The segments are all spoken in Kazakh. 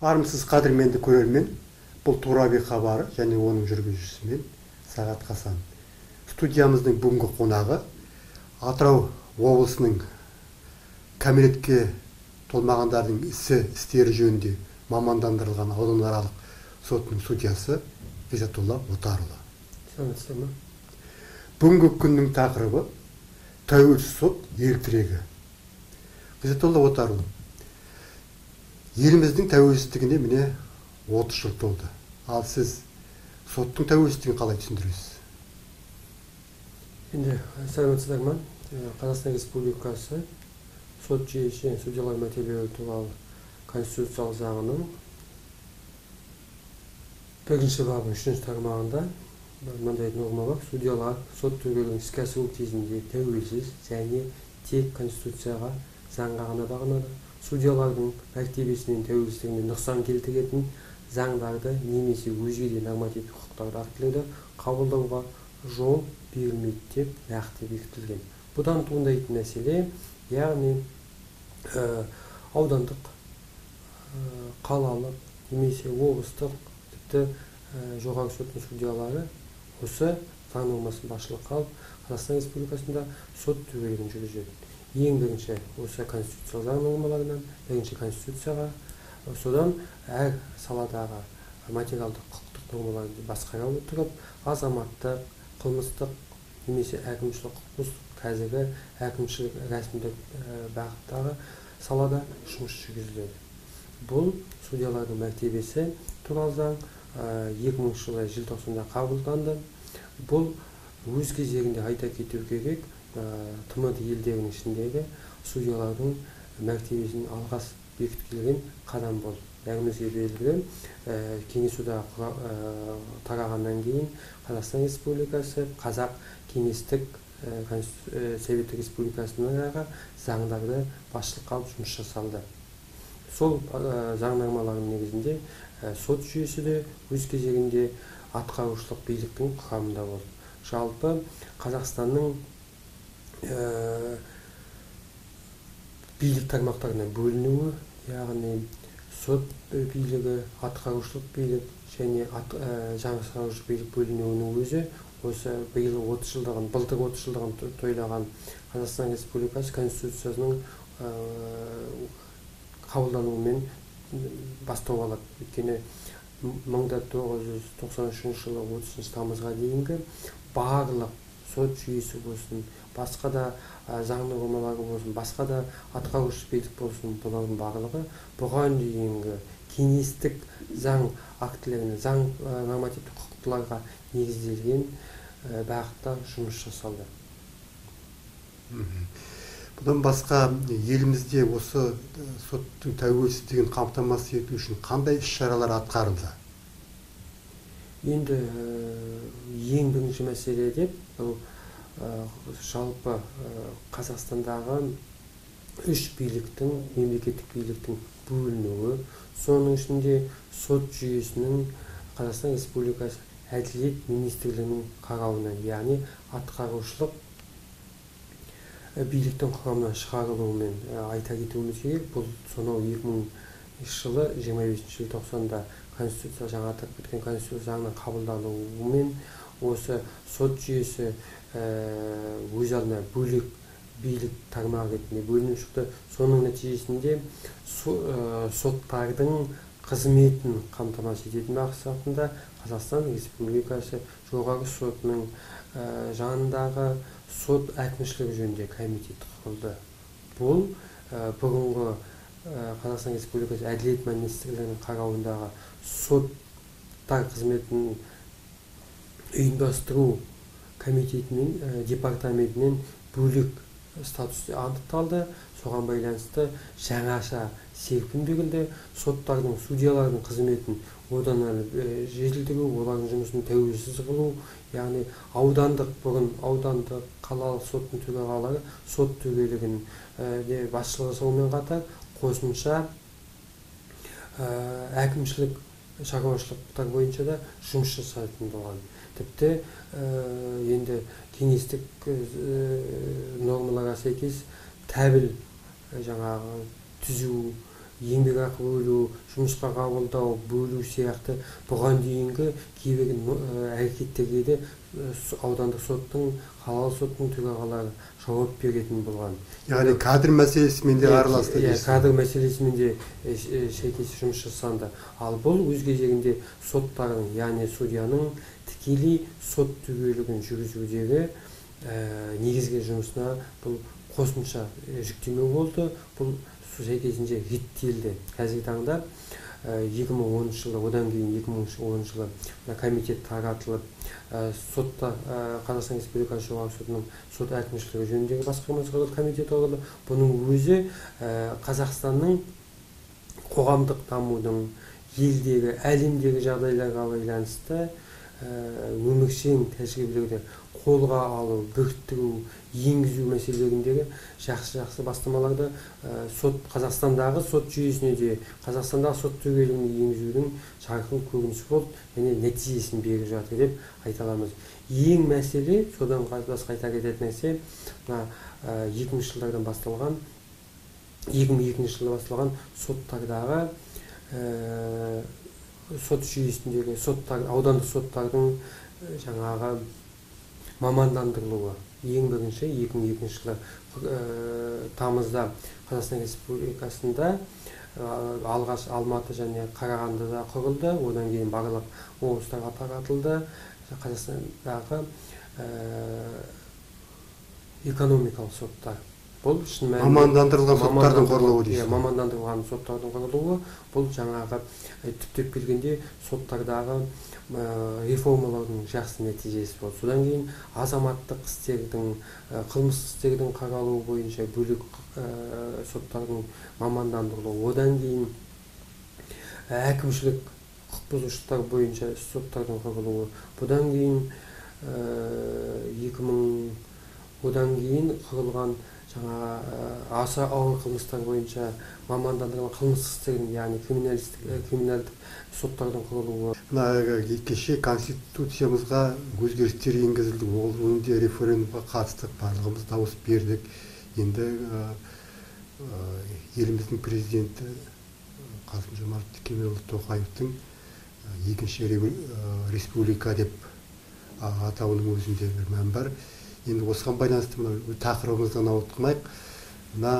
Армысыз, қадірменді көрермен, бұл Тураби хабары және оның жүргізушісі мен Сағат Хасан. Студиямыздың бүгінгі қонағы Атырау облысының кәмелетке толмағандардың ісі істері жөнінде мамандандырылған ауданаралық сотының судьясы Ғизатулла Отарұлы. Саламатсыздар ма? Бүгінгі күннің тақырыбы тәуелсіз сот ел тірегі. Ғизатулла Отарұлы, еліміздің тәуелсіздігіне міне 30 жыл толды. Ал сіз соттың тәуелсіздігін қалай түсіндіресіз? Енді саламатсыздар ма? Қазақстан Республикасы сот жүйесі және судьялар мәртебелері туралы конституциялық заңының бірінші бабының үшінші тармағында мынандай норма бар: судьялар сот төрелігін іске асыру кезінде тәуелсіз және тек конституцияға, заңға ғана бағынады. Судьялардың мәртебесі мен тәуелсіздігіне нұқсан келтіретін заңдарды немесе өзге де нормативтік құқықтарды актілерді қабылдауға жол берілмейді деп нақты бекітілген. Бұдан туындайтын мәселе, яғни аудандық, қалалық немесе облыстық, тіпті жоғарғы соттың судьялары осы заң нормасын басшылыққа алып, Қазақстан Республикасында сот төрелігін жүргізеді. Ең бірінші осы конституциялық заң нормаларынан, бірінші конституцияға, содан әр саладағы материалдық құқықтық нормаларды басқара отырып, азаматтық, қылмыстық немесе әкімшілік құқық, қазіргі әкімшілік рәсімдік бағыттағы салада жұмыс жүргізіледі. Бұл судьялардың мәртебесі туралы заң 2000 жылы желтоқсанда қабылданды. Бұл өз кезегінде айта кету керек, ТМД елдерінің ішіндегі судьялардың мәртебесін алғаш бекітілген қадам болды. Бәрімізге белгілі, Кеңес одағы тарағаннан кейін Қазақстан Республикасы Қазақ Кеңестік Советтік Республикасындағы заңдарды басшылыққа алып жұмыс жасалды. Сол заң нормаларының негізінде сот жүйесі де өз кезегінде атқарушылық биліктің құрамында болды. Жалпы Қазақстанның билік тармақтарына бөлінуі, яғни сот билігі, атқарушылық билік және заң шығарушы билік бөлінуінің өзі осы биыл 30 жылдығын, былтыр 30 жылдығын тойлаған Қазақстан Республикасы Конституциясының қабылдануымен бастау алады. Өйткені 1993 жылы 30 тамызға дейінгі барлық сот жүйесі болсын, басқа да заң нормалары болсын, басқа да атқарушы билік болсын, бұлардың барлығы бұған дейінгі кеңестік заң актілеріне, заң нормативтік құқықтарға негізделген бағытта жұмыс жасалды. Бұдан басқа елімізде осы соттың тәуелсіздігін қамтамасыз ету үшін қандай іс-шаралар атқарылды? Енді ең бірінші мәселе деп бұл жалпы Қазақстандағы үш биліктің, мемлекеттік биліктің бөлінуі, соның ішінде сот жүйесінің Қазақстан Республикасы Әділет министрлігінің қарауына, яғни атқарушылық биліктің құрамынан шығарылуымен айта кетуіміз керек. Бұл сонау 2000 жылы 25 желтоқсанда Конституция жаңартылып біткен Конституция заңының қабылдануымен осы сот жүйесі өз алдына бөлек билік тармағы ретінде бөлініп шықты. Соның нәтижесінде соттардың қызметін қамтамасыз ететін мақсатында Қазақстан Республикасы Жоғарғы сотының жанындағы сот әкімшілігі жөніндегі комитет құрылды. Бұл бұрынғы Қазақстан Республикасы Әділет министрлігінің қарауындағы соттар қызметін ұйымдастыру комитетінен, департаментінен бөлек статус анықталды. Соған байланысты жаңаша серпін берілді. Соттардың, судьялардың қызметін одан әрі жетілдіру, олардың жұмысын тәуелсіз қылу, яғни аудандық, бұрын аудандық, қалалық соттың төрағалары сот төрелігін басшылық жасаумен қатар қосымша әкімшілік шаруашылықтар бойынша да жұмыс жасайтын болған. Тіпті енді кеңестік нормаларға сәйкес тәбіл жаңағы түзу еңбекақы бөлу, жұмысқа қабылдау, бөлу сияқты бұған дейінгі кейбір әрекеттерге де аудандық соттың, қалалық соттың төрағалары жауап беретін болған. Яғни кадр мәселесімен де араласты дейсіз. Кадр мәселесімен де сәйкес жұмыс жасанды. Ал бұл өз кезегінде соттардың, яғни судьяның тікелей сот түгелігін жүргізудегі негізгі жұмысына бұл қосымша жүктеме болды. Бұл сәйкесінше реттелді. Қазіргі таңда 2010 жылы, одан кейін 2010 жылы комитет таратылып, сотта Қазақстан Республикасы Жоғарғы Сотының сот әкімшілігі жөніндегі басқармасы құрылды, комитет құрылды. Бұның өзі Қазақстанның қоғамдық дамудың, елдегі, әлемдегі жағдайларға байланысты өміршең тәжірибелерді қолға алу, біріктіру, енгізу мәселелеріндегі жақсы-жақсы бастамаларды сот, Қазақстандағы сот жүйесіне де, Қазақстандағы сот түгелігіне енгізудің жарқын көрінісі болды және нәтижесін беріп жатыр деп айта аламыз. Ең мәселе, содан басқа айта кететін нәрсе, мына 2000 жылдардан басталған, 2002 жылы басталған соттардағы сот жүйесіндегі соттар, аудандық соттардың жаңағы мамандандырылуы. Ең бірінші 2002 жылы тамызда Қазақстан Республикасында алғаш Алматы және Қарағандыда құрылды, одан кейін барлық облыстарға таратылды. Қазақстандағы экономикалық соттар. Бұл шын мәнінде мамандандырылған соттардың құрылуы дейсіз. Мамандандырылған соттардың құрылуы, бұл жаңағы түптеп келгенде соттардағы реформалардың жақсы нәтижесі болды. Содан кейін азаматтық істердің, қылмыстық істердің қаралуы бойынша бөлек соттардың мамандандырылуы, одан кейін әкімшілік құқық бұзушылықтар бойынша соттардың құрылуы, бұдан кейін 2000 одан кейін құрылған жаңа аса ауыр қылмыстар бойынша мамандандырылған қылмыстық істердің, яғни криминалдық соттардың құрылуы. Мына кеше Конституциямызға өзгерістер енгізілді, ол жөнінде референдумға қатыстық, барлығымыз дауыс бердік. Енді еліміздің президенті Қасым-Жомарт Кемелұлы Тоқаевтың екінші республика деп атауының өзінде бір мән бар. Енді осыған байланысты мына тақырыбымыздан ауытқымайық. Мына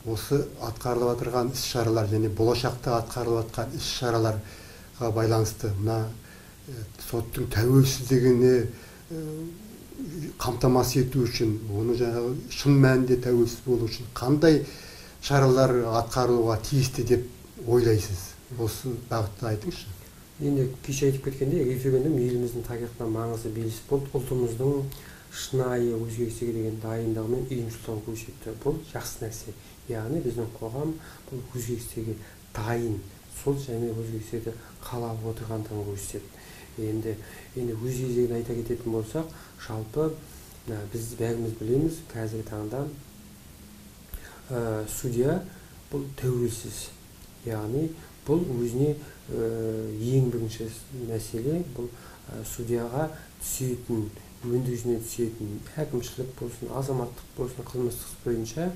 осы атқарылып жатырған іс-шаралар және болашақта атқарылып жатқан іс-шараларға байланысты мына соттың тәуелсіздігіне қамтамасыз ету үшін, оны жаңағы шын мәнінде тәуелсіз болу үшін қандай шаралар атқарылуға тиісті деп ойлайсыз? Осы бағытта айтыңызшы. Енді кеше айтып кеткендей, референдум еліміздің тарихында маңызды белес болды. Ұлтымыздың шынайы өзгеріске деген дайындығы мен ұйымшылдығын көрсетті. Бұл жақсы нәрсе. Яғни біздің қоғам бұл өзгерістерге дайын, сол және өзгерістерді қалап отырғандығын көрсетеді. Енді өз кезегін айта кететін болсақ, жалпы біз бәріміз білеміз, қазіргі таңда судья бұл тәуелсіз. Яғни бұл өзіне ең бірінші мәселе, бұл судьяға түсетін, өндірісіне түсетін әкімшілік болсын, азаматтық болсын, қылмыстық іс бойынша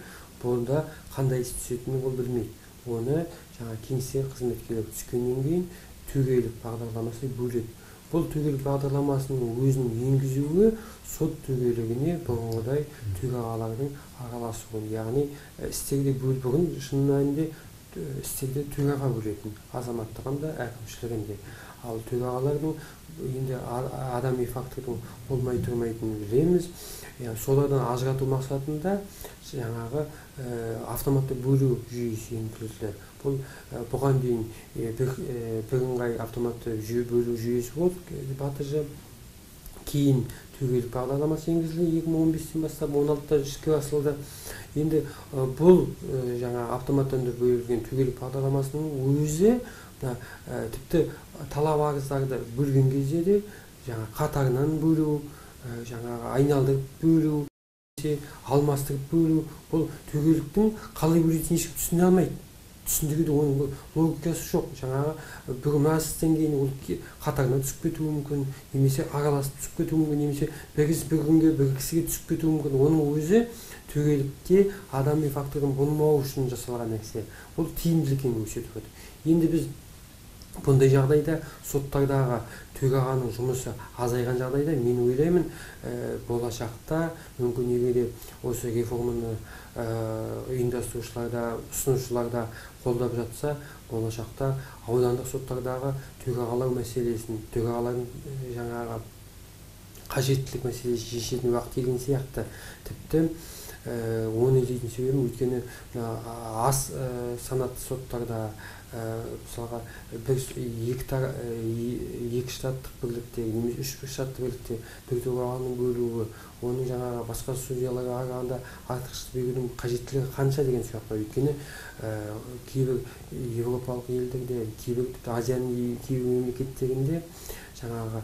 бұнда қандай іс түсетінін ол білмейді. Оны жаңа кеңсе қызметкерлері түскеннен кейін төрелік бағдарламасы бөледі. Бұл төрелік бағдарламасының өзінің енгізуі сот төрелігіне бұрынғыдай төрағалардың араласуын, яғни істерді бөліп, бұрын шын мәнінде істерді төраға бөлетін, азаматтығын да, әкімшілігін де. Ал төрағалардың енді адами фактордың болмай тұрмайтынын білеміз. Солардан ажырату мақсатында жаңағы автоматты бөлу жүйесі енгізілді. Бұл бұған дейін бірыңғай автоматты бөлу жүйесі болды, БАТЖ. Кейін төрелік бағдарламасы енгізілді 2015-тен бастап 16-да іске асырылды. Енді бұл жаңа автоматтандырып бөлінген төрелік бағдарламасының өзі тіпті талап арыздарды бөлген кезде де жаңа қатарынан бөлу, жаңағы айналдырып бөлу, алмастырып бөлу, бұл төреліктің қалай бөлетінін ешкім түсіне алмайды. Түсіндіруде оның логикасы жоқ. Жаңағы бір мына істен кейін ол қатарынан түсіп кетуі мүмкін, немесе араласып түсіп кетуі мүмкін, немесе бір іс бір күнге бір кісіге түсіп кетуі мүмкін. Оның өзі төрелікте адами фактордың болмауы үшін жасалған нәрсе. Ол тиімділік екенін көрсетіп отыр. Енді біз бұндай жағдайда соттардағы төрағаның жұмысы азайған жағдайда мен ойлаймын, болашақта мүмкін егер де осы реформаны ұйымдастырушылар да, ұсынушылар да қолдап жатса, болашақта аудандық соттардағы төрағалар мәселесін, төрағалардың жаңағы қажеттілік мәселесі шешетін уақыт келген сияқты. Тіпті оны дейтін себебім, өйткені аз санатты соттарда, мысалға, екі штаттық бірлікте немесе үш штаттық бірлікте бір төрағаның бөлуі, оның жаңағы басқа судьяларға қарағанда артықшылық берудің қажеттілігі қанша деген сұрақ бар. Өйткені кейбір еуропалық елдерде, кейбір тіпті Азияның кейбір мемлекеттерінде жаңағы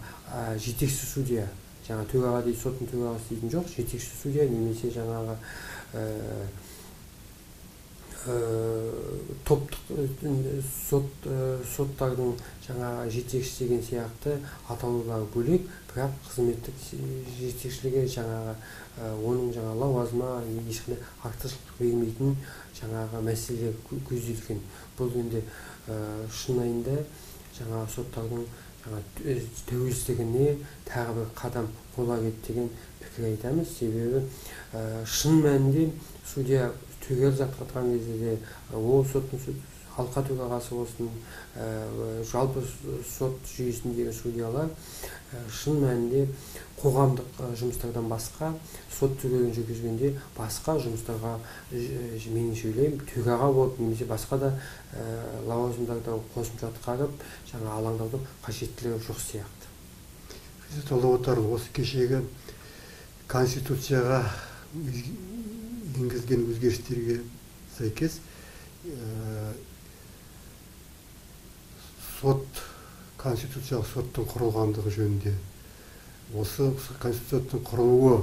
жетекші судья, жаңа төраға дейді, соттың төрағасы дейтін жоқ, жетекші судья немесе жаңағы топтық соттардың жаңағы жетекші деген сияқты атаулары бөлек, бірақ қызметтік жетекшілігі жаңағы оның жаңа лауазымы ешқандай артықшылық бермейтін жаңағы мәселелер көзделген. Бұл енді шынайында жаңағы соттардың тәуелсіздігіне тағы бір қадам болар еді деген пікір айтамыз. Себебі шын мәнінде судья түгел жатқан кезде де, ол соттың алқа төрағасы болсын, жалпы сот жүйесіндегі судьялар шын мәнінде қоғамдық жұмыстардан басқа, сот төрелігін жүргізгенде басқа жұмыстарға, меніңше ойлаймын, төраға болып немесе басқа да лауазымдарда қосымша атқарып, жаңа алаңдаудың қажеттілігі жоқ сияқты. Ғиззатолла Отарұлы, осы кешегі Конституцияға енгізілген өзгерістерге сәйкес сот, конституциялық соттың құрылғандығы жөнінде, осы конституцияның құрылуы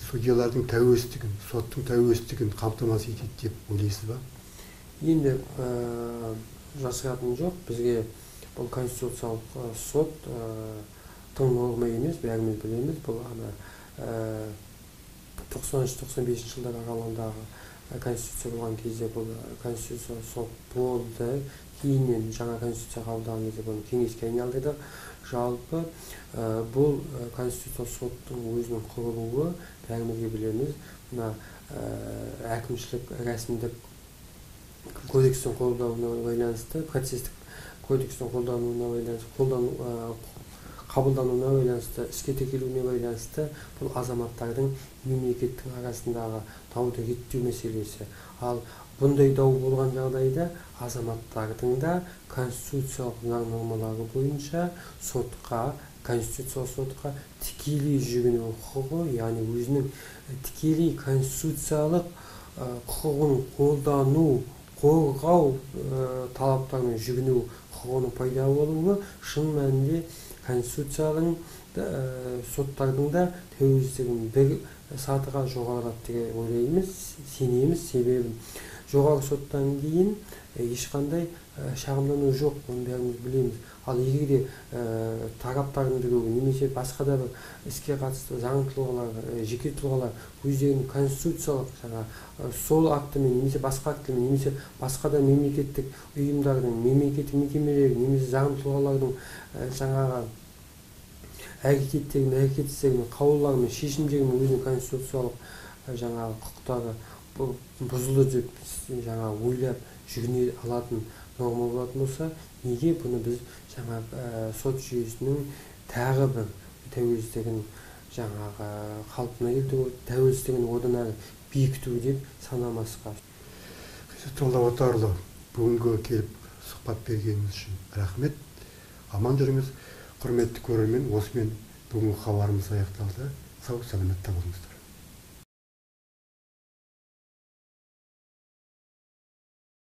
судьялардың тәуелсіздігін, соттың тәуелсіздігін қамтамасыз етеді деп ойлайсыз ба? Енді жасыратыным жоқ, бізге бұл конституциялық сот тың норма емес, бәріміз білеміз. Бұл ана тоқсан үш, 95-ші жылдар аралығындағы конституция болған кезде бұл конституциялық сот болды. Кейіннен жаңа конституция қабылдаған кезде бұны кеңеске айналдырдық. Жалпы бұл конституциялық соттың өзінің құрылуы бәрімізге білеміз. Мына әкімшілік рәсімдік кодекстің қолдануына байланысты, процестік кодекстің қолдануына байланысты, қабылдануына байланысты, іске тіркелуіне байланысты бұл азаматтардың мемлекеттің арасындағы дауды реттеу мәселесі. Ал бұндай дау болған жағдайда азаматтардың да конституциялық заң нормалары бойынша сотқа, конституциялық сотқа тікелей жүгіну құқығы, яғни өзінің тікелей конституциялық құқығын қолдану, қорғау талаптарымен жүгіну құқығының пайда болуы шын мәнінде конституцияның соттардың да тәуелсіздігін бір сатыға жоғарылады деп ойлаймыз, сенеміз. Себебі жоғарғы соттан кейін ешқандай шағымдану жоқ, оны бәріміз білеміз. Ал егер де тараптардың біреуі немесе басқа да бір іске қатысты заң тұлғалар, жеке тұлғалар өздерінің конституциялық жаңа сол актімен немесе басқа актімен немесе басқа да мемлекеттік ұйымдардың, мемлекеттік мекемелердің немесе заң тұлғалардың жаңағы әрекеттерімен, әрекетсіздігімен, қаулыларымен, шешімдерімен өзінің конституциялық жаңағы құқықтары бұзылды деп жаңа ойлап жүгіне алатын норма болатын болса, неге бұны біз жаңа сот жүйесінің тағы бір тәуелсіздігін жаңағы қалпына келтіру, тәуелсіздігін одан әрі бекіту деп санамасқа? Ғиззатолла Отарұлы, бүгінгі келіп сұхбат бергеніңіз үшін рахмет. Аман жүріңіз. Құрметті көрермен, осымен бүгінгі хабарымыз аяқталды. Сау саламатта болыңыздар.